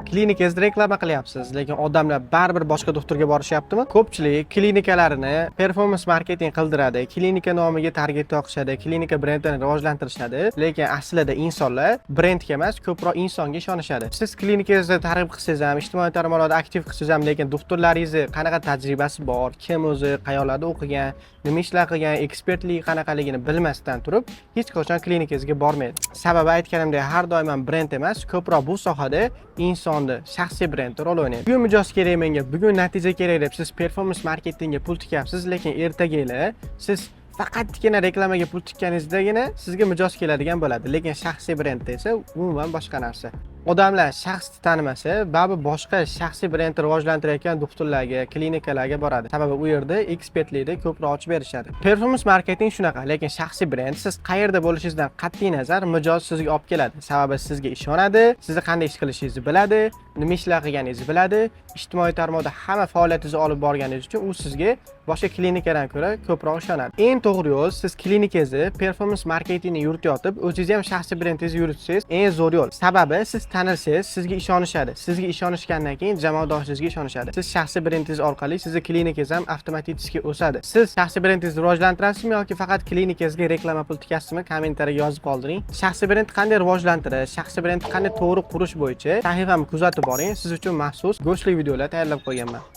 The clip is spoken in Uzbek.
Klinikangizda reklama qilyapsiz, lekin odamlar baribir boshqa doktorga borishyaptimi? Ko'pchilik klinikalarini performance marketing qildiradi, klinika nomiga target yoqishadi, klinika brendini rivojlantirishadi, lekin aslida insonlar brendga emas, ko'proq insonga ishonishadi. Siz klinikangizni targ'ib qilsangiz ham, ijtimoiy tarmoqlarda aktiv qilsangiz ham, lekin doktorlaringizni qanaqa tajribasi bor, kim o'zi, qayoqlarda o'qigan, nima ishlar qilgan, ekspertligi qanaqaligini bilmasdan turib, hech qachon klinikangizga bormaydi. Sababi, aytganimdek, har doim ham brend emas, ko'proq bu sohada insonni shaxsiy brendi rol o'ynaydi. Bugun mijoz kerak menga, bugun natija kerak deb siz performance marketingga pul tikyapsiz, lekin ertaga siz faqatgina reklamaga pul tikkaningizdagina sizga mijoz keladigan bo'ladi. Lekin shaxsiy brendda esa umuman boshqa narsa. Odamlar shaxsni tanimasa, baribir boshqa shaxsiy brendni rivojlantirayotgan doktorlarga, klinikalarga boradi. Sababi u yerda ekspertlikni ko'proq ochib berishadi. Performance marketing shunaqa, lekin shaxsiy brend siz qayerda bo'lishingizdan qat'iy nazar mijoz sizga olib keladi. Sababi sizga ishonadi, sizni qanday ish qilishingizni biladi, nima ishlar qilganingizni biladi. Ijtimoiy tarmoqda hamma faoliyatingizni olib borganingiz uchun u sizga boshqa klinikadan ko'ra ko'proq ishonadi. Eng to'g'ri yo'l, siz klinikangizni performance marketingni yuritayotib, o'zingizni ham shaxsiy brendingizni yuritsangiz, eng zo'r yo'l. Sababi siz tanilsangiz, sizga ishonishadi. Sizga ishonishgandan keyin jamoadoshingizga ishonishadi. Siz shaxsiy brendingiz orqali sizni klinikangiz ham avtomatik o'sadi. Siz shaxsiy brendingizni rivojlantirasizmi yoki faqat klinikangizga reklama pul tikasizmi? Kommentariyaga yozib qoldiring. Shaxsiy brend qanday rivojlantirish, shaxsiy brendni qanday to'g'ri qurish bo'yicha sahifamni kuzatib boring. Siz uchun maxsus go'shtli videolar tayyorlab qo'yganman.